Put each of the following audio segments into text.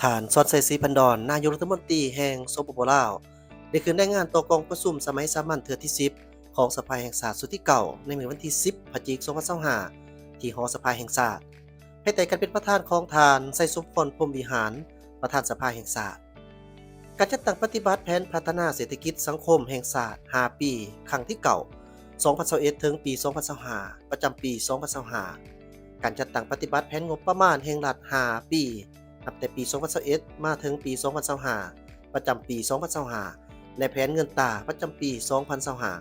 ທ່ານ ສອນໄຊ ສີພັນດອນ ນາຍົກລັດຖະມົນຕີແຫ່ງ ສປປ ລາວ ໄດ້ຂຶ້ນລາຍງານຕໍ່ກອງປະຊຸມສະໄໝສາມັນເທື່ອທີສິບ ຂອງສະພາແຫ່ງຊາດຊຸດທີເກົ້າ ໃນມື້ວັນທີສິບ ພະຈິກ ສອງພັນຊາວຫ້າ ທີ່ຫໍສະພາແຫ່ງຊາດ ພາຍໃຕ້ການເປັນປະທານຂອງທ່ານ ໄຊສົມພອນ ພົມວິຫານ ປະທານສະພາແຫ່ງຊາດ. ການຈັດຕັ້ງປະຕິບັດແຜນພັດທະນາເສດຖະກິດສັງຄົມແຫ່ງຊາດຫ້າປີ ຄັ້ງທີເກົ້າ ສອງພັນຊາວເອັດ ເຖິງປີ ສອງພັນຊາວຫ້າ ປະຈຳປີ ສອງພັນຊາວຫ້າ, ການຈັດຕັ້ງປະຕິບັດແຜນງົບປະມານແຫ່ງລັດຫ້າປີ ນັບແຕ່ປີ ສອງພັນຊາວເອັດ ມາເຖິງປີ ສອງພັນຊາວຫ້າ ປະຈຳປີ ສອງພັນຊາວຫ້າ ແລະ ແຜນເງິນຕາປະຈຳປີ ສອງພັນຊາວຫ້າ.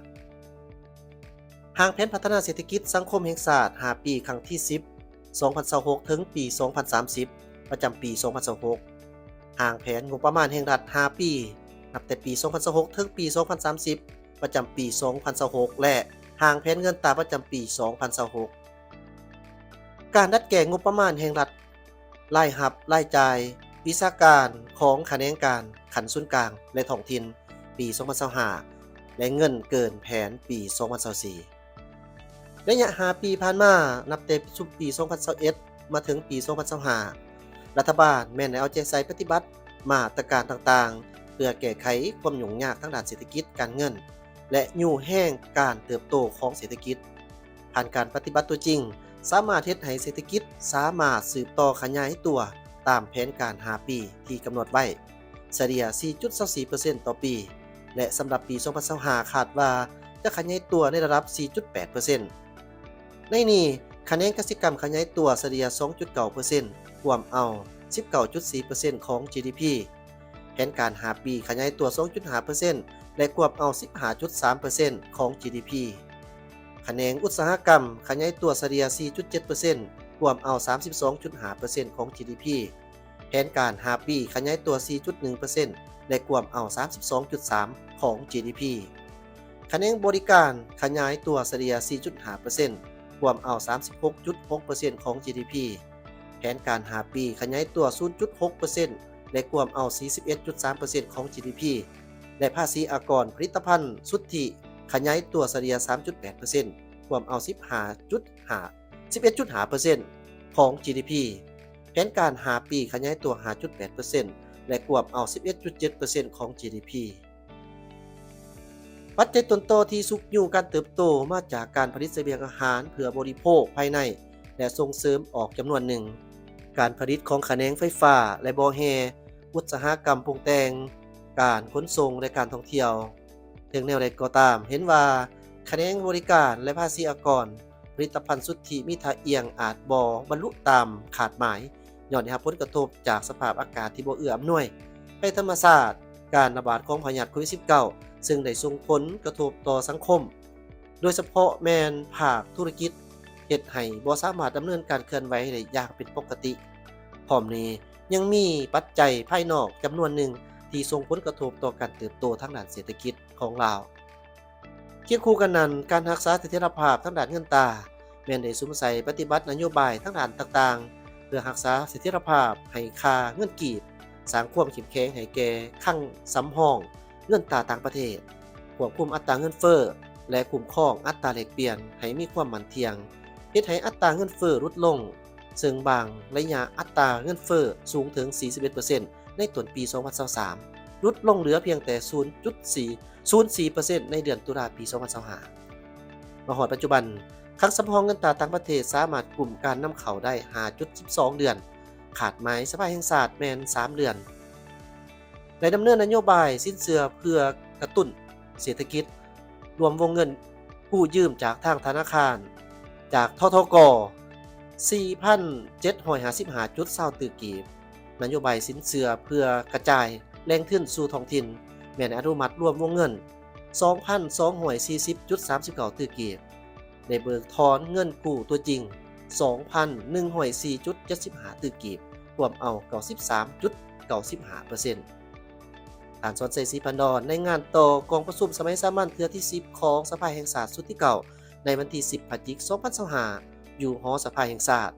ຮ່າງແຜນພັດທະນາເສດຖະກິດສັງຄົມແຫ່ງຊາດຫ້າປີ ຄັ້ງທີສິບ ສອງພັນຊາວຫົກ ເຖິງປີ ສອງພັນສາມສິບ ປະຈຳປີ ສອງພັນຊາວຫົກ, ຮ່າງແຜນງົບປະມານແຫ່ງລັດຫ້າປີ ນັບແຕ່ປີ ສອງພັນຊາວຫົກ ເຖິງປີ ສອງພັນສາມສິບ ປະຈຳປີ ສອງພັນຊາວຫົກ ແລະ ຮ່າງແຜນເງິນຕາປະຈຳປີ ສອງພັນຊາວຫົກ. ການດັດແກ້ງົບປະມານແຫ່ງລັດ, ລາຍຮັບ, ລາຍຈ່າຍ, ວິຊາການຂອງຂະແໜງການຂັ້ນສູນກາງ ແລະ ທ້ອງຖິ່ນ ປີ ສອງພັນຊາວຫ້າ ແລະ ເງິນເກີນແຜນປີ ສອງພັນຊາວສີ່. ໄລຍະຫ້າປີຜ່ານມາ, ນັບແຕ່ຊຸມປີ ສອງພັນຊາວເອັດ ມາເຖິງປີ ສອງພັນຊາວຫ້າ ລັດຖະບານແມ່ນໄດ້ເອົາໃຈໃສ່ປະຕິບັດມາດຕະການຕ່າງໆ ເພື່ອແກ້ໄຂຄວາມຫຍຸ້ງຍາກທາງດ້ານເສດຖະກິດການເງິນ ແລະ ຍູ້ແຮງການເຕີບໂຕຂອງເສດຖະກິດ. ຜ່ານການປະຕິບັດຕົວຈິງ, ສາມາດເຮັດໃຫ້ເສດຖະກິດສາມາດສືບຕໍ່ຂະຫຍາຍຕົວຕາມແຜນການຫ້າປີທີ່ກຳນົດໄວ້, ສະເລ່ຍ ສີ່ຈຸດສອງສີ່ເປີເຊັນຕໍ່ປີ ແລະ ສຳລັບປີ ສອງພັນຊາວຫ້າ ຄາດວ່າຈະຂະຫຍາຍຕົວໃນລະດັບ ສີ່ຈຸດແປດເປີເຊັນ. ໃນນີ້, ຂະແໜງກະສິກຳຂະຫຍາຍຕົວສະເລ່ຍ ສອງຈຸດເກົ້າເປີເຊັນ, ກວມເອົາ ສິບເກົ້າຈຸດສີ່ເປີເຊັນ ຂອງ ຈີດີພີ. ແຜນການຫ້າປີຂະຫຍາຍຕົວ ສອງຈຸດຫ້າເປີເຊັນ ແລະ ກວມເອົາ ສິບຫ້າຈຸດສາມເປີເຊັນ ຂອງ ຈີດີພີ. ຂະແໜງອຸດສາຫະກຳຂະຫຍາຍຕົວສະເລ່ຍ ສີ່ຈຸດເຈັດເປີເຊັນ ກວມເອົາ ສາມສິບສອງຈຸດຫ້າເປີເຊັນ ຂອງ ຈີດີພີ. ແຜນການຫ້າປີຂະຫຍາຍຕົວ ສີ່ຈຸດໜຶ່ງເປີເຊັນ ແລະ ກວມເອົາ ສາມສິບສອງຈຸດສາມ ຂອງ ຈີດີພີ. ຂະແໜງບໍລິການຂະຫຍາຍຕົວສະເລ່ຍ ສີ່ຈຸດຫ້າເປີເຊັນ ກວມເອົາ ສາມສິບຫົກຈຸດຫົກເປີເຊັນ ຂອງ ຈີດີພີ. ແຜນການຫ້າປີຂະຫຍາຍຕົວ ສູນຈຸດຫົກເປີເຊັນ ແລະ ກວມເອົາ ສີ່ສິບເອັດຈຸດສາມເປີເຊັນ ຂອງ ຈີດີພີ ແລະ ພາສີອາກອນຜະລິດຕະພັນສຸດທິຂະຫຍາຍຕົວສະເລ່ຍ ສາມຈຸດແປດເປີເຊັນ ກວມເອົາ ສິບຫ້າຈຸດຫ້າ ສິບເອັດຈຸດຫ້າເປີເຊັນ ຂອງ ຈີດີພີ. ແຜນການຫ້າປີຂະຫຍາຍຕົວ ຫ້າຈຸດແປດເປີເຊັນ ແລະ ກວມເອົາ ສິບເອັດຈຸດເຈັດເປີເຊັນ ຂອງ ຈີດີພີ. ປັດໄຈຕົ້ນຕໍທີ່ຊຸກຍູ້ການເຕີບໂຕມາຈາກການຜະລິດສະບຽງອາຫານເພື່ອບໍລິໂພກພາຍໃນ ແລະ ສົ່ງເສີມອອກຈຳນວນໜຶ່ງ, ການຜະລິດຂອງຂະແໜງໄຟຟ້າ ແລະ ບໍ່ແຮ່, ອຸດສາຫະກຳປຸງແຕ່ງ, ການຂົນສົ່ງ ແລະ ການທ່ອງທ່ຽວ. ເຖິງແນວໃດກໍຕາມ, ເຫັນວ່າຂະແໜງບໍລິການ ແລະ ພາສີອາກອນ ຜະລິດຕະພັນສຸດທີ່ມີທ່າອ່ຽງອາດບໍ່ບັນລຸຕາມຄາດໝາຍ ຍ້ອນໄດ້ຮັບຜົນກະທົບຈາກສະພາບອາກາດທີ່ບໍ່ເອື້ອອຳນວຍ, ໄພທຳມະຊາດ, ການລະບາດຂອງພະຍາດໂຄວິດສິບເກົ້າ ເຊິ່ງໄດ້ສົ່ງຜົນກະທົບຕໍ່ສັງຄົມ, ໂດຍສະເພາະແມ່ນພາກທຸລະກິດ, ເຮັດໃຫ້ບໍ່ສາມາດດຳເນີນການເຄື່ອນໄຫວໄດ້ຢ່າງເປັນປົກກະຕິ. ພ້ອມນີ້ຍັງມີປັດໄຈພາຍນອກຈຳນວນໜຶ່ງທີ່ສົ່ງຜົນກະທົບຕໍ່ການເຕີບໂຕທາງດ້ານເສດຖະກິດຂອງລາວ. ຄຽງຄູ່ກັນນັ້ນ, ການຮັກສາສະຖຽນລະພາບທາງດ້ານເງິນຕາ ແມ່ນໄດ້ສຸມໃສ່ປະຕິບັດນະໂຍບາຍທາງດ້ານຕ່າງໆ ເພື່ອຮັກສາສະຖຽນລະພາບໃຫ້ຄ່າເງິນກີບ, ສ້າງຄວາມເຂັ້ມແຂງໃຫ້ແກ່ຄັງສຳຮອງເງິນຕາຕ່າງປະເທດ, ຄວບຄຸມອັດຕາເງິນເຟີ້ ແລະ ຄຸ້ມຄອງອັດຕາແລກປ່ຽນໃຫ້ມີຄວາມໝັ້ນທ່ຽງ, ເຮັດໃຫ້ອັດຕາເງິນເຟີ້ຫຼຸດລົງ, ເຊິ່ງບາງໄລຍະອັດຕາເງິນເຟີ້ສູງເຖິງ ສີ່ສິບເອັດເປີເຊັນ ໃນຕົ້ນປີ ສອງພັນຊາວສາມ ຫຼຸດລົງເຫຼືອພຽງແຕ່ ສູນຈຸດສີ່ ສູນສີ່ເປີເຊັນ ໃນເດືອນຕຸລາປີ ສອງພັນຊາວຫ້າ. ມາຮອດປັດຈຸບັນ, ຄັງສຳຮອງເງິນຕາຕ່າງປະເທດສາມາດກຸ້ມການນຳເຂົ້າໄດ້ ຫ້າຈຸດສິບສອງເດືອນ, ຄາດໝາຍສະພາແຫ່ງຊາດແມ່ນ ສາມເດືອນ. ໄດ້ດຳເນີນນະໂຍບາຍສິນເຊື່ອເພື່ອກະຕຸ້ນເສດຖະກິດ, ລວມວົງເງິນກູ້ຢືມຈາກທາງທະນາຄານ, ຈາກ ທທກ ສີ່ພັນເຈັດຮ້ອຍຫ້າສິບຫ້າຈຸດຊາວຕື້ກີບ. ນະໂຍບາຍສິນເຊື່ອເພື່ອກະຈາຍແຫຼ່ງທຶນສູ່ທ້ອງຖິ່ນ ແມ່ນອະນຸມັດລວມວົງເງິນ ສອງພັນສອງຮ້ອຍສີ່ສິບຈຸດສາມສິບເກົ້າຕື້ກີບ, ໄດ້ເບີກຖອນເງິນກູ້ຕົວຈິງ ສອງພັນໜຶ່ງຮ້ອຍສີ່ຈຸດເຈັດສິບຫ້າຕື້ກີບ, ກວມເອົາ ເກົ້າສິບສາມຈຸດເກົ້າສິບຫ້າເປີເຊັນ. ທ່ານ ສອນໄຊ ສີພັນດອນ ລາຍງານຕໍ່ກອງປະຊຸມສະໄໝສາມັນເທື່ອທີສິບ ຂອງສະພາແຫ່ງຊາດຊຸດທີເກົ້າ ໃນວັນທີສິບ ພະຈິກ ສອງພັນຊາວຫ້າ ຢູ່ຫໍສະພາແຫ່ງຊາດ.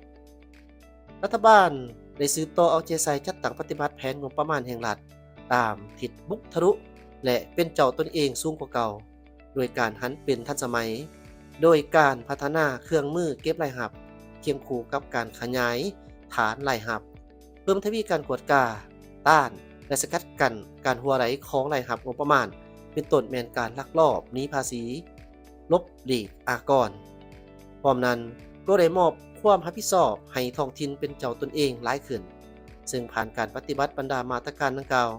ລັດຖະບານໄດ້ສືບຕໍ່ເອົາໃຈໃສ່ຈັດຕັ້ງປະຕິບັດແຜນງົບປະມານແຫ່ງລັດຕາມທິດບຸກທະລຸ ແລະ ເປັນເຈົ້າຕົນເອງສູງກວ່າເກົ່າ, ໂດຍການຫັນເປັນທັນສະໄໝ, ໂດຍການພັດທະນາເຄື່ອງມືເກັບລາຍຮັບ, ຄຽງຄູ່ກັບການຂະຫຍາຍຖານລາຍຮັບ, ເພີ່ມທະວີການກວດກາ, ຕ້ານ ແລະ ສະກັດກັ້ນການຮົ່ວໄຫຼຂອງລາຍຮັບງົບປະມານ, ເປັນຕົ້ນແມ່ນການລັກລອບໜີພາສີ, ຫຼົບຫຼີກອາກອນ. ພ້ອມນັ້ນກໍໄດ້ມອບຄວາມຮັບຜິດຊອບໃຫ້ທ້ອງຖິ່ນເປັນເຈົ້າຕົນເອງຫຼາຍຂຶ້ນ, ເຊິ່ງຜ່ານການປະຕິບັດບັນດາມາດຕະການດັ່ງກ່າວ,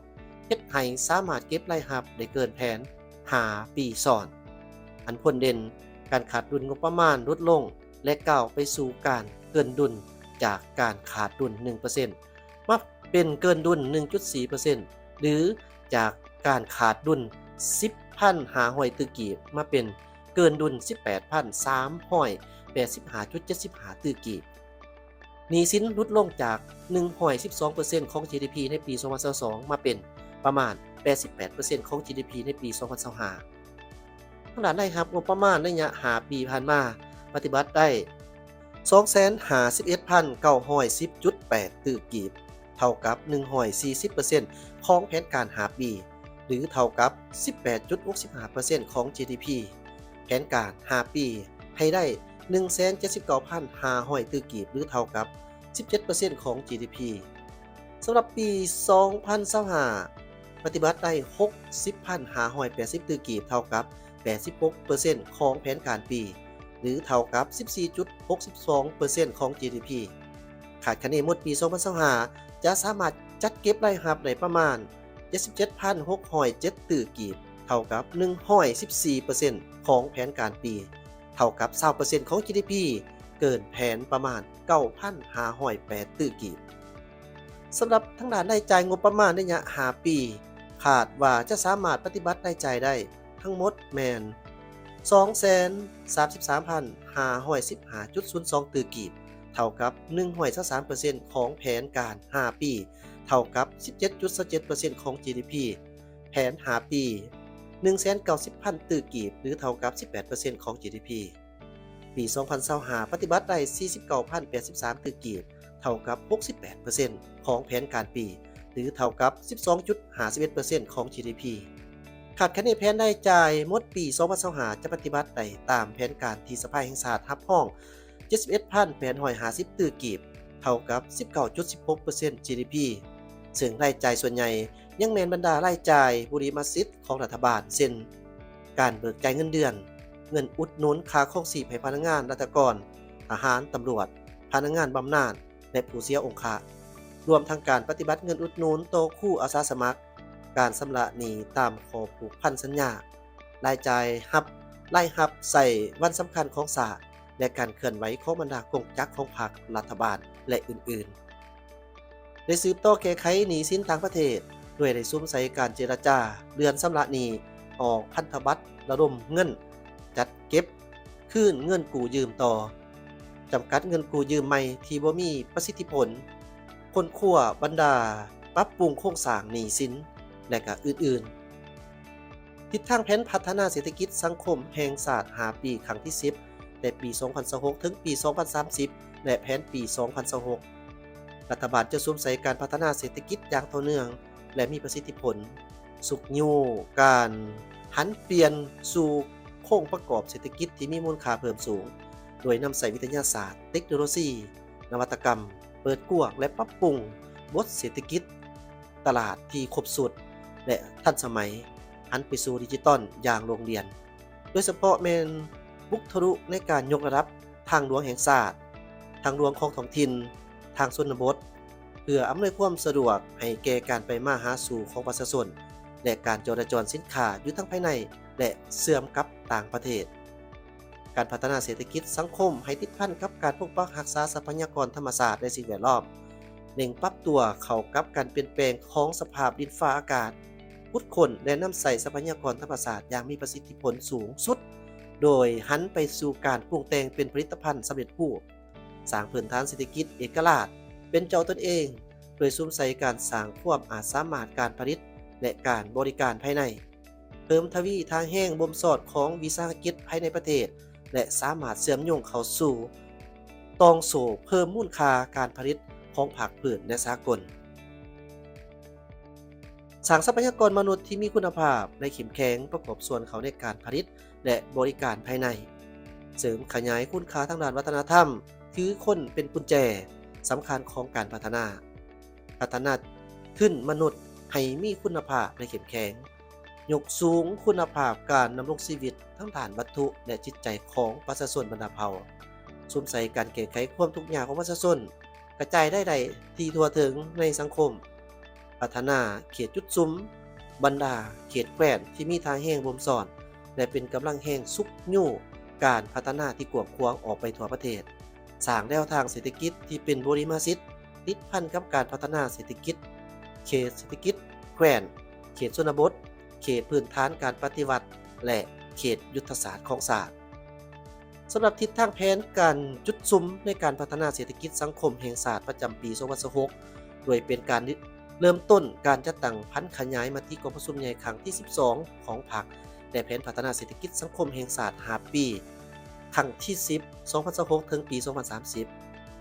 ເຮັດໃຫ້ສາມາດເກັບລາຍຮັບໄດ້ເກີນແຜນຫ້າປີຊ້ອນ. ອັນພົ້ນເດັ່ນ, ການຂາດດຸນງົບປະມານຫຼຸດລົງ ແລະ ກ້າວໄປສູ່ການເກີນດຸນ ຈາກການຂາດດຸນໜຶ່ງເປີເຊັນ ມາເປັນເກີນດຸນໜຶ່ງຈຸດສີ່ເປີເຊັນ ຫຼື ຈາກການຂາດດຸນສິບພັນຫ້າຮ້ອຍຕື້ກີບ ມາເປັນເກີນດຸນສິບແປດພັນສາມຮ້ອຍແປດສິບຫ້າຈຸດເຈັດສິບຫ້າຕື້ກີບ. ໜີ້ສິນຫຼຸດລົງຈາກໜຶ່ງຮ້ອຍສິບສອງເປີເຊັນຂອງຈີດີພີໃນປີສອງພັນຊາວສອງ ມາເປັນປະມານແປດສິບແປດເປີເຊັນຂອງຈີດີພີໃນປີສອງພັນຊາວຫ້າ. ທາງດ້ານລາຍຮັບງົບປະມານໄລຍະຫ້າປີຜ່ານມາ ປະຕິບັດໄດ້ສອງແສນຫ້າສິບເອັດພັນເກົ້າຮ້ອຍສິບຈຸດແປດຕື້ກີບ ເທົ່າກັບໜຶ່ງຮ້ອຍສີ່ສິບເປີເຊັນຂອງແຜນການຫ້າປີ ຫຼື ເທົ່າກັບສິບແປດຈຸດຫົກສິບຫ້າເປີເຊັນຂອງຈີດີພີ. ແຜນການຫ້າປີໃຫ້ໄດ້ໜຶ່ງແສນເຈັດສິບເກົ້າພັນຫ້າຮ້ອຍຕື້ກີບ ຫຼື ເທົ່າກັບສິບເຈັດເປີເຊັນຂອງຈີດີພີ. ສຳລັບປີສອງພັນຊາວຫ້າ ປະຕິບັດໄດ້ຫົກສິບພັນຫ້າຮ້ອຍແປດສິບຕື້ກີບ ເທົ່າກັບແປດສິບຫົກເປີເຊັນຂອງແຜນການປີ ຫຼື ເທົ່າກັບສິບສີ່ຈຸດຫົກສິບສອງເປີເຊັນຂອງຈີດີພີ. ຄາດຄະເນໝົດປີສອງພັນຊາວຫ້າ ຈະສາມາດຈັດເກັບລາຍຮັບໄດ້ປະມານເຈັດສິບເຈັດພັນຫົກຮ້ອຍເຈັດຕື້ກີບ ເທົ່າກັບໜຶ່ງຮ້ອຍສິບສີ່ເປີເຊັນຂອງແຜນການປີ ເທົ່າກັບຊາວເປີເຊັນຂອງຈີດີພີ ເກີນແຜນປະມານເກົ້າພັນຫ້າຮ້ອຍແປດຕື້ກີບ. ສຳລັບທາງດ້ານລາຍຈ່າຍງົບປະມານໄລຍະຫ້າປີ ຄາດວ່າຈະສາມາດປະຕິບັດລາຍຈ່າຍໄດ້ທັງໝົດແມ່ນສອງແສນສາມສິບສາມພັນຫ້າຮ້ອຍສິບຫ້າຈຸດສູນສອງຕື້ກີບ ເທົ່າກັບໜຶ່ງຮ້ອຍຊາວສາມເປີເຊັນຂອງແຜນການຫ້າປີ ເທົ່າກັບສິບເຈັດຈຸດຊາວເຈັດເປີເຊັນຂອງຈີດີພີ. ແຜນຫ້າປີ ໜຶ່ງແສນເກົ້າສິບພັນຕື້ກີບ ຫຼື ເທົ່າກັບສິບແປດເປີເຊັນຂອງຈີດີພີ. ປີສອງພັນຊາວຫ້າ ປະຕິບັດໄດ້ສີ່ສິບເກົ້າພັນແປດສິບສາມຕື້ກີບ ເທົ່າກັບຫົກສິບແປດເປີເຊັນຂອງແຜນການປີ ຫຼື ເທົ່າກັບສິບສອງຈຸດຫ້າສິບເອັດເປີເຊັນຂອງຈີດີພີ. ຄາດຄະເນແຜນລາຍຈ່າຍໝົດປີສອງພັນຊາວຫ້າ ຈະປະຕິບັດໄດ້ຕາມແຜນການທີ່ສະພາແຫ່ງຊາດຮັບຮອງ ເຈັດສິບເອັດພັນແປດຮ້ອຍຫ້າສິບຕື້ກີບ ເທົ່າກັບສິບເກົ້າຈຸດສິບຫົກເປີເຊັນຈີດີພີ ເຊິ່ງລາຍຈ່າຍສ່ວນໃຫຍ່ຍັງແມ່ນບັນດາລາຍຈ່າຍບຸລິມະສິດຂອງລັດຖະບານ ເຊັ່ນ ການເບີກຈ່າຍເງິນເດືອນ, ເງິນອຸດໜູນຄ່າຄອງຊີບໃຫ້ພະນັກງານລັດຖະກອນ, ທະຫານ, ຕຳຫຼວດ, ພະນັກງານບຳນານ ແລະ ຜູ້ເສຍອົງຄະ, ລວມທັງການປະຕິບັດເງິນອຸດໜູນຕໍ່ຄູອາສາສະໝັກ, ການຊຳລະໜີ້ຕາມຂໍ້ຜູກພັນສັນຍາ, ລາຍຈ່າຍຮັບ, ລາຍຮັບໃຊ້ວັນສຳຄັນຂອງຊາດ ແລະ ການເຄື່ອນໄຫວຂອງບັນດາກົງຈັກຂອງພັກ, ລັດຖະບານ ແລະ ອື່ນໆ. ໄດ້ສືບຕໍ່ແກ້ໄຂໜີ້ສິນຕ່າງປະເທດ ດ້ວຍໄດ້ສຸມໃສ່ການເຈລະຈາເລື່ອນຊຳລະໜີ້, ອອກພັນທະບັດລະດົມເງິນ, ຈັດເກັບຄືນເງິນກູ້ຢືມຕໍ່, ຈຳກັດເງິນກູ້ຢືມໃໝ່ທີ່ບໍ່ມີປະສິດທິຜົນ, ຄົ້ນຄວ້າບັນດາ, ປັບປຸງໂຄງສ້າງໜີ້ສິນ ແລະ ກະອື່ນໆ. ທິດທາງແຜນພັດທະນາເສດຖະກິດສັງຄົມແຫ່ງຊາດຫ້າປີ ຄັ້ງທີສິບ ແຕ່ປີສອງພັນຊາວຫົກ ເຖິງປີສອງພັນສາມສິບ ແລະ ແຜນປີສອງພັນຊາວຫົກ ລັດຖະບານຈະສຸມໃສ່ການພັດທະນາເສດຖະກິດຢ່າງຕໍ່ເນື່ອງ ແລະ ມີປະສິດທິຜົນ, ຊຸກຍູ້ການຫັນປ່ຽນສູ່ໂຄງປະກອບເສດຖະກິດທີ່ມີມູນຄ່າເພີ່ມສູງ ໂດຍນຳໃຊ້ວິທະຍາສາດ, ເຕັກໂນໂລຊີ, ນະວັດຕະກຳ, ເປີດກວ້າງ ແລະ ປັບປຸງບົດເສດຖະກິດ ຕະຫຼາດທີ່ຄົບຊຸດ ແລະ ທັນສະໄໝ, ຫັນໄປສູ່ດິຈິຕອນຢ່າງໂລ່ງລຽນ, ໂດຍສະເພາະແມ່ນບຸກທະລຸໃນການຍົກລະດັບທາງຫຼວງແຫ່ງຊາດ, ທາງຫຼວງຂອງທ້ອງຖິ່ນ, ທາງຊົນນະບົດ, ເພື່ອອຳນວຍຄວາມສະດວກໃຫ້ແກ່ການໄປມາຫາສູ່ຂອງປະຊາຊົນ ແລະ ການຈໍລະຈອນສິນຄ້າຢູ່ທັງພາຍໃນ ແລະ ເຊື່ອມກັບຕ່າງປະເທດ. ການພັດທະນາເສດຖະກິດສັງຄົມໃຫ້ຕິດພັນກັບການປົກປັກຮັກສາຊັບພະຍາກອນທຳມະຊາດ ແລະ ສິ່ງແວດລ້ອມ, ເລັ່ງປັບຕົວເຂົ້າກັບການປ່ຽນແປງຂອງສະພາບດິນຟ້າອາກາດ, ຂຸດຄົ້ນ ແລະ ນຳໃຊ້ຊັບພະຍາກອນທຳມະຊາດຢ່າງມີປະສິດທິຜົນສູງສຸດ, ໂດຍຫັນໄປສູ່ການປຸງແຕ່ງເປັນຜະລິດຕະພັນສຳເລັດຮູບ, ສ້າງພື້ນຖານເສດຖະກິດເອກະລາດ, ເປັນເຈົ້າຕົນເອງ, ໂດຍສຸມໃສ່ການສ້າງຄວາມອາດສາມາດການຜະລິດ ແລະ ການບໍລິການພາຍໃນ. ເພີ່ມທະວີທ່າແຮງບົ່ມສອດຂອງວິສາຫະກິດພາຍໃນປະເທດ ແລະ ສາມາດເຊື່ອມໂຍງເຂົ້າສູ່ຕ່ອງໂສ້ເພີ່ມມູນຄ່າການຜະລິດຂອງພາກພື້ນ ແລະ ສາກົນ. ສ້າງຊັບພະຍາກອນມະນຸດທີ່ມີຄຸນນະພາບ ແລະ ເຂັ້ມແຂງ ປະກອບສ່ວນເຂົ້າໃນການຜະລິດ ແລະ ບໍລິການພາຍໃນ, ເສີມຂະຫຍາຍຄຸນຄ່າທາງດ້ານວັດທະນະທຳ, ຖືຄົນເປັນກຸນແຈສຳຄັນຂອງການພັດທະນາ. ພັດທະນາ ທຶນມະນຸດໃຫ້ມີຄຸນນະພາບ ແລະ ເຂັ້ມແຂງ, ຍົກສູງຄຸນນະພາບການດຳລົງຊີວິດທາງດ້ານວັດຖຸ ແລະ ຈິດໃຈຂອງປະຊາຊົນບັນດາເຜົ່າ, ສຸມໃສ່ການແກ້ໄຂຄວາມທຸກຍາກຂອງປະຊາຊົນ, ກະຈາຍລາຍໄດ້ທີ່ທົ່ວເຖິງໃນສັງຄົມ, ພັດທະນາເຂດຈຸດສຸມ, ບັນດາເຂດແຄວ້ນທີ່ມີທ່າແຮງບົ່ມຊ້ອນ ແລະ ເປັນກຳລັງແຮງຊຸກຍູ້ການພັດທະນາທີ່ກວ້າງຂວາງອອກໄປທົ່ວປະເທດ, ສ້າງແນວທາງເສດຖະກິດທີ່ເປັນບູລິມະສິດ ຕິດພັນກັບການພັດທະນາເສດຖະກິດ, ເຂດເສດຖະກິດແຄວ້ນ, ເຂດຊົນນະບົດ, ເຂດພື້ນຖານການປະຕິວັດ ແລະ ເຂດຍຸດທະສາດຂອງຊາດ. ສຳລັບທິດທາງແຜນການຈຸດສຸມໃນການພັດທະນາເສດຖະກິດສັງຄົມແຫ່ງຊາດປະຈຳປີສອງພັນຊາວຫົກ ໂດຍເປັນການເລີ່ມຕົ້ນການຈັດຕັ້ງຜັນຂະຫຍາຍມະຕິກອງປະຊຸມໃຫຍ່ຄັ້ງທີສິບສອງຂອງພັກ ແລະ ແຜນພັດທະນາເສດຖະກິດສັງຄົມແຫ່ງຊາດຫ້າປີ ຄັ້ງທີສິບ ສອງພັນຊາວຫົກ ເຖິງປີສອງພັນສາມສິບ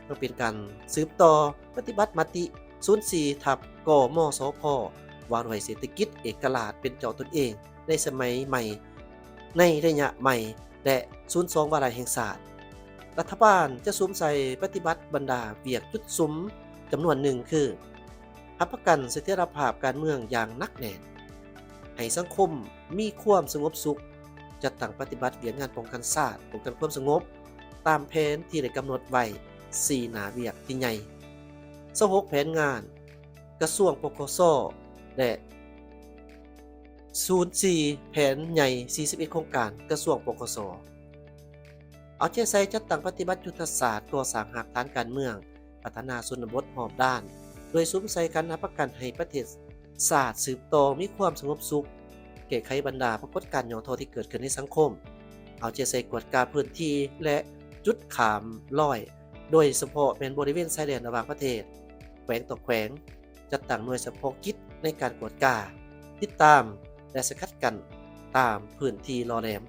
ເພື່ອເປັນການສືບຕໍ່ປະຕິບັດມະຕິສູນສີ່ ທັບ ກມສພ ວ່າດ້ວຍເສດຖະກິດເອກະລາດເປັນເຈົ້າຕົນເອງໃນສະໄໝໃໝ່ ໃນໄລຍະໃໝ່ ແລະ ສູນສອງວາລະແຫ່ງຊາດ. ລັດຖະບານຈະສຸມໃສ່ປະຕິບັດບັນດາວຽກຈຸດສຸມຈຳນວນໜຶ່ງ ຄື ຮັບປະກັນສະຖຽນລະພາບການເມືອງຢ່າງໜັກແໜ້ນ, ໃຫ້ສັງຄົມມີຄວາມສະຫງົບສຸກ, ຈັດຕັ້ງປະຕິບັດວຽກງານປ້ອງກັນຊາດ, ປ້ອງກັນຄວາມສະຫງົບ ຕາມແຜນທີ່ໄດ້ກຳນົດໄວ້ສີ່ໜ້າວຽກທີ່ໃຫຍ່, ຊາວຫົກແຜນງານກະຊວງ ປກສ ແລະ ສູນສີ່ແຜນໃຫຍ່ສີ່ສິບເອັດໂຄງການກະຊວງ ປກສ. ເອົາໃຈໃສ່ຈັດຕັ້ງປະຕິບັດຍຸດທະສາດກໍ່ສ້າງຮາກຖານການເມືອງ, ພັດທະນາຊົນນະບົດຮອບດ້ານ, ໂດຍສຸມໃສ່ການຮັບປະກັນໃຫ້ປະເທດຊາດສືບຕໍ່ມີຄວາມສະຫງົບສຸກ, ແກ້ໄຂບັນດາປາກົດການຫຍໍ້ທໍ້ທີ່ເກີດຂຶ້ນໃນສັງຄົມ, ເອົາໃຈໃສ່ກວດກາພື້ນທີ່ ແລະ ຈຸດຂ້າມລອຍ, ໂດຍສະເພາະແມ່ນບໍລິເວນຊາຍແດນລະຫວ່າງປະເທດ, ແຂວງຕໍ່ແຂວງ, ຈັດຕັ້ງໜ່ວຍສະເພາະກິດໃນການກວດກາ, ຕິດຕາມ ແລະ ສະກັດກັ້ນຕາມພື້ນທີ່ຫຼໍ່ແຫຼມ,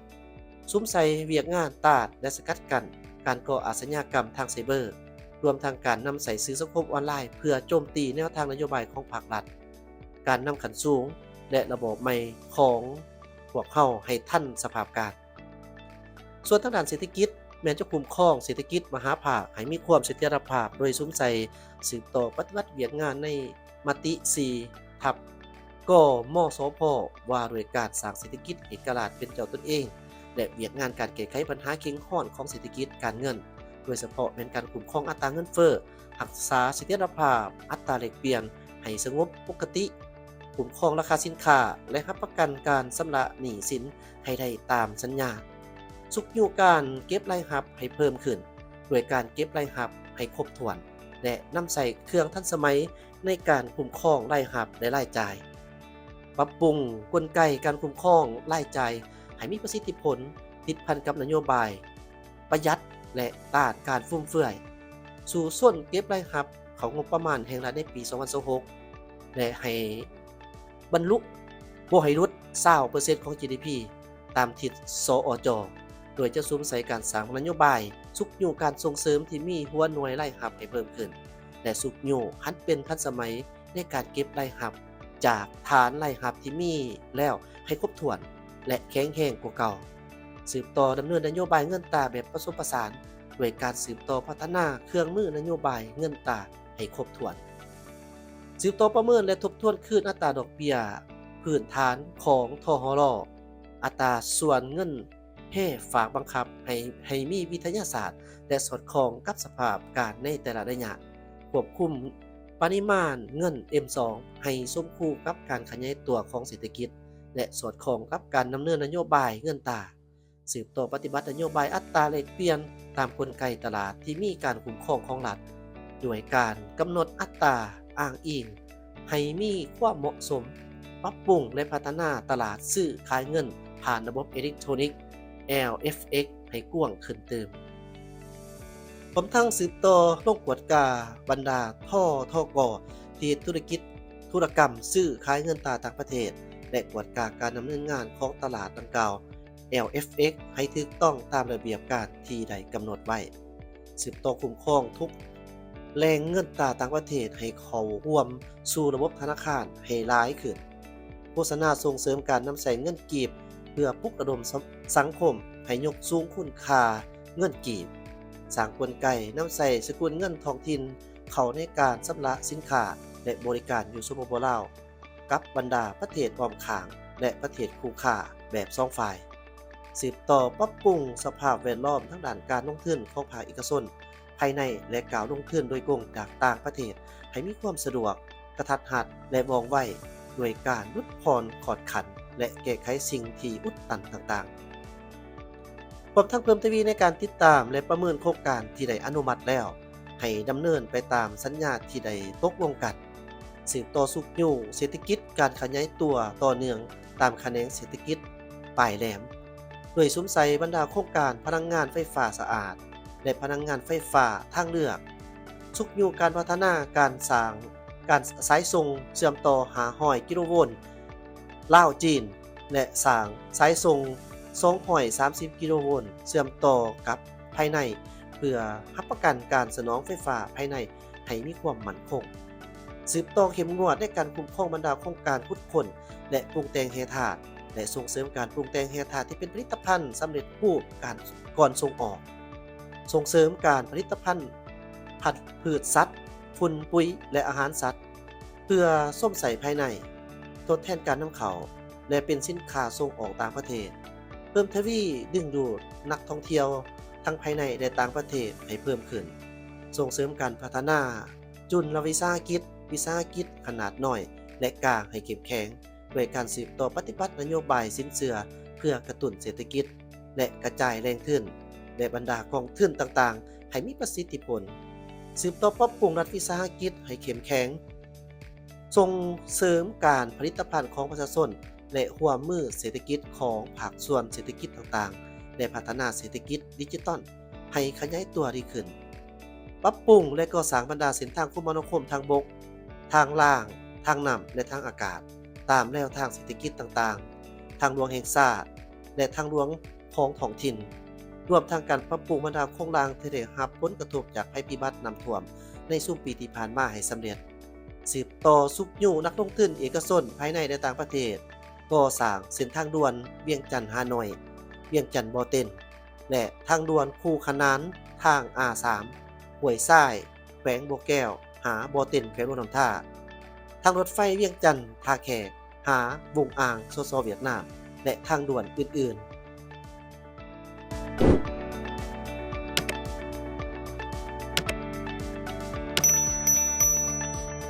ສຸມໃສ່ວຽກງານຕ້ານ ແລະ ສະກັດກັ້ນການກໍ່ອາຊະຍາກຳທາງໄຊເບີ, ລວມທັງການນຳໃຊ້ສື່ສັງຄົມອອນລາຍເພື່ອໂຈມຕີແນວທາງນະໂຍບາຍຂອງພາກລັດ, ການນຳຂັ້ນສູງ ແລະ ລະບອບໃໝ່ຂອງພວກເຮົາໃຫ້ທັນສະພາບການ. ສ່ວນທາງດ້ານເສດຖະກິດ ແມ່ນຈະຄຸ້ມຄອງເສດຖະກິດມະຫາພາກໃຫ້ມີຄວາມສະຖຽນລະພາບ ໂດຍສຸມໃສ່ສືບຕໍ່ປະຕິບັດວຽກງານໃນມະຕິສີ່ ທັບ ກມສພ ວ່າດ້ວຍການສ້າງເສດຖະກິດເອກະລາດເປັນເຈົ້າຕົນເອງ ແລະ ວຽກງານການແກ້ໄຂບັນຫາເຄັ່ງຮ້ອນຂອງເສດຖະກິດການເງິນ, ໂດຍສະເພາະແມ່ນການຄຸ້ມຄອງອັດຕາເງິນເຟີ້, ຮັກສາສະຖຽນລະພາບອັດຕາແລກປ່ຽນໃຫ້ສະຫງົບປົກກະຕິ, ຄຸ້ມຄອງລາຄາສິນຄ້າ ແລະ ຮັບປະກັນການຊຳລະໜີ້ສິນໃຫ້ໄດ້ຕາມສັນຍາ, ຊຸກຍູ້ການເກັບລາຍຮັບໃຫ້ເພີ່ມຂຶ້ນ ດ້ວຍການເກັບລາຍຮັບໃຫ້ຄົບຖ້ວນ ແລະ ນຳໃຊ້ເຄື່ອງທັນສະໄໝໃນການຄຸ້ມຄອງລາຍຮັບ ແລະ ລາຍຈ່າຍ, ປັບປຸງກົນໄກການຄຸ້ມຄອງລາຍຈ່າຍໃຫ້ມີປະສິດທິຜົນ, ຕິດພັນກັບນະໂຍບາຍ ປະຢັດ ແລະ ຕ້ານການຟຸມເຟືອຍ, ສູ້ຊົນເກັບລາຍຮັບເຂົ້າງົບປະມານແຫ່ງລັດໃນປີສອງພັນຊາວຫົກ ແລະ ໃຫ້ບັນລຸ ບໍ່ໃຫ້ຫຼຸດຊາວເປີເຊັນຂອງ ຈີດີພີ ຕາມທິດ ສອຈ ໂດຍຈະສຸມໃສ່ການສ້າງນະໂຍບາຍຊຸກຍູ້ການສົ່ງເສີມທີ່ມີຫົວໜ່ວຍລາຍຮັບໃຫ້ເພີ່ມຂຶ້ນ ແລະ ຊຸກຍູ້ຫັນເປັນທັນສະໄໝໃນການເກັບລາຍຮັບ ຈາກຖານລາຍຮັບທີ່ມີແລ້ວໃຫ້ຄົບຖ້ວນ ແລະ ແຂງແຮງກວ່າເກົ່າ. ສືບຕໍ່ດຳເນີນນະໂຍບາຍເງິນຕາແບບປະສົມປະສານ ດ້ວຍການສືບຕໍ່ພັດທະນາເຄື່ອງມືນະໂຍບາຍເງິນຕາໃຫ້ຄົບຖ້ວນ. ສືບຕໍ່ປະເມີນ ແລະ ທົບທວນຄືນອັດຕາດອກເບ້ຍພື້ນຖານຂອງ ທຫລ, ອັດຕາສ່ວນເງິນ ເພ ຝາກບັງຄັບໃຫ້ ໃຫ້ມີວິທະຍາສາດ ແລະ ສອດຄ່ອງກັບສະພາບການໃນແຕ່ລະໄລຍະ, ຄວບຄຸມປະລິມານເງິນ ເອັມສອງ ໃຫ້ສົມຄູ່ກັບການຂະຫຍາຍຕົວຂອງເສດຖະກິດ ແລະ ສອດຄ່ອງກັບການດຳເນີນນະໂຍບາຍເງິນຕາ, ສືບຕໍ່ປະຕິບັດນະໂຍບາຍອັດຕາແລກປ່ຽນຕາມກົນໄກຕະຫຼາດທີ່ມີການຄຸ້ມຄອງຂອງລັດ, ດ້ວຍການກຳນົດອັດຕາອ້າງອີງ ໃຫ້ມີຄວາມເໝາະສົມ, ປັບປຸງ ແລະ ພັດທະນາຕະຫຼາດຊື້ຂາຍເງິນຜ່ານລະບົບເອເລັກໂທຣນິກ ແອລ ເອັຟ ເອັກ ໃຫ້ກວ້າງຂຶ້ນຕື່ມ. ພ້ອມທັງສືບຕໍ່ລົງກວດກາບັນດາ ທທກ ທີ່ເຮັດທຸລະກິດທຸລະກຳຊື້ຂາຍເງິນຕາຕ່າງປະເທດ ແລະ ກວດກາການດຳເນີນງານຂອງຕະຫຼາດດັ່ງກ່າວ ແອລ ເອັຟ ເອັກ ໃຫ້ຖືກຕ້ອງຕາມລະບຽບການທີ່ໄດ້ກຳນົດໄວ້. ສືບຕໍ່ຄຸ້ມຄອງທຸກແຫຼ່ງເງິນຕາຕ່າງປະເທດໃຫ້ເຂົ້າຮ່ວມສູ່ລະບົບທະນາຄານໃຫ້ຫຼາຍຂຶ້ນ. ໂຄສະນາສົ່ງເສີມການນຳໃຊ້ເງິນກີບ ເພື່ອປຸກລະດົມສ- ສັງຄົມໃຫ້ຍົກສູງຄຸນຄ່າເງິນກີບ. ສ້າງກົນໄກນຳໃຊ້ສະກຸນເງິນທ້ອງຖິ່ນ ເຂົ້າໃນການຊຳລະສິນຄ້າ ແລະ ບໍລິການຢູ່ ສປປ ລາວ ກັບບັນດາປະເທດອ້ອມຂ້າງ ແລະ ປະເທດຄູ່ຄ້າແບບສອງຝ່າຍ, ສືບຕໍ່ປັບປຸງສະພາບແວດລ້ອມທາງດ້ານການລົງທຶນຂອງພາກເອກະຊົນພາຍໃນ ແລະ ການລົງທຶນໂດຍກົງຈາກຕ່າງປະເທດໃຫ້ມີຄວາມສະດວກ, ກະທັດຮັດ ແລະ ວ່ອງໄວ ດ້ວຍການຫຼຸດຜ່ອນຂອດຂັນ ແລະ ແກ້ໄຂສິ່ງທີ່ອຸດຕັນຕ່າງໆ. ຮວມທັງເພີ່ມທະວີໃນການຕິດຕາມ ແລະ ປະເມີນໂຄງການທີ່ໄດ້ອະນຸມັດແລ້ວ ໃຫ້ດຳເນີນໄປຕາມສັນຍາທີ່ໄດ້ຕົກລົງກັນ, ສືບຕໍ່ຊຸກຍູ້ເສດຖະກິດການຂະຫຍາຍຕົວຕໍ່ເນື່ອງຕາມຂະແໜງເສດຖະກິດປາຍແຫຼມ, ດ້ວຍສຸມໃສ່ບັນດາໂຄງການພະລັງງານໄຟຟ້າສະອາດ ແລະ ພະລັງງານໄຟຟ້າທາງເລືອກ, ຊຸກຍູ້ການພັດທະນາການສ້າງ ການສາຍສົ່ງເຊື່ອມຕໍ່ຫ້າຮ້ອຍກິໂລໂວນລາວ-ຈີນ ແລະ ສ້າງສາຍສົ່ງສອງຮ້ອຍສາມສິບກິໂລໂວນເຊື່ອມຕໍ່ກັບພາຍໃນ ເພື່ອຮັບປະກັນການສະໜອງໄຟຟ້າພາຍໃນໃຫ້ມີຄວາມໝັ້ນຄົງ. ສືບຕໍ່ເຂັ້ມງວດໃນການຄຸ້ມຄອງບັນດາໂຄງການຂຸດຄົ້ນ ແລະ ປຸງແຕ່ງແຮ່ທາດ ແລະ ສົ່ງເສີມການປຸງແຕ່ງແຮ່ທາດທີ່ເປັນຜະລິດຕະພັນສຳເລັດຮູບການ ກ່ອນສົ່ງອອກ, ສົ່ງເສີມການຜະລິດຕະພັນ ພັນພືດສັດ, ຝຸ່ນ, ປຸ໋ຍ ແລະ ອາຫານສັດ ເພື່ອຊົມໃຊ້ພາຍໃນ, ທົດແທນການນຳເຂົ້າ ແລະ ເປັນສິນຄ້າສົ່ງອອກຕ່າງປະເທດ, ເພີ່ມທະວີດຶງດູດນັກທ່ອງທ່ຽວທັງພາຍໃນ ແລະ ຕ່າງປະເທດໃຫ້ເພີ່ມຂຶ້ນ, ສົ່ງເສີມການພັດທະນາຈຸນລະວິສາຫະກິດ, ວິສາຫະກິດຂະໜາດນ້ອຍ ແລະ ກາງໃຫ້ເຂັ້ມແຂງ ດ້ວຍການສືບຕໍ່ປະຕິບັດນະໂຍບາຍສິນເຊື່ອເພື່ອກະຕຸ້ນເສດຖະກິດ ແລະ ກະຈາຍແຫຼ່ງທຶນ ແລະ ບັນດາກອງທຶນຕ່າງໆໃຫ້ມີປະສິດທິຜົນ, ສືບຕໍ່ປັບປຸງລັດວິສາຫະກິດໃຫ້ເຂັ້ມແຂງ, ສົ່ງເສີມການຜະລິດຕະພັນຂອງປະຊາຊົນ ແລະ ຮ່ວມມືເສດຖະກິດຂອງພາກສ່ວນເສດຖະກິດຕ່າງໆ ແລະ ພັດທະນາເສດຖະກິດດິຈິຕອນ ໃຫ້ຂະຫຍາຍຕົວດີຂຶ້ນ, ປັບປຸງ ແລະ ກໍ່ສ້າງບັນດາເສັ້ນທາງຄົມມະນາຄົມທາງບົກ, ທາງລາງ, ທາງນ້ຳ ແລະ ທາງອາກາດ ຕາມແນວທາງເສດຖະກິດຕ່າງໆ, ທາງຫຼວງແຫ່ງຊາດ ແລະ ທາງຫຼວງຂອງທ້ອງຖິ່ນ, ລວມທັງການປັບປຸງບັນດາໂຄງລ່າງທີ່ໄດ້ຮັບຜົນກະທົບຈາກໄພພິບັດນ້ຳຖ້ວມໃນຊຸມປີທີ່ຜ່ານມາໃຫ້ສຳເລັດ, ສືບຕໍ່ຊຸກຍູ້ນັກລົງທຶນເອກະຊົນພາຍໃນ ແລະ ຕ່າງປະເທດ, ກໍ່ສ້າງເສັ້ນທາງດ່ວນວຽງຈັນ-ຮ່າໂນ້ຍ, ວຽງຈັນ-ບໍ່ເຕັນ ແລະ ທາງດ່ວນຄູ່ຂະໜານທາງ ອາສາມ ຫ້ວຍຊາຍ ແຂວງບໍ່ແກ້ວ ຫາບໍ່ເຕັນ ແຂວງຫຼວງນ້ຳທາ, ທາງລົດໄຟວຽງຈັນ ທ່າແຂກ ຫາ ວຸ່ງອ່າງ ສສ ຫວຽດນາມ ແລະ ທາງດ່ວນອື່ນ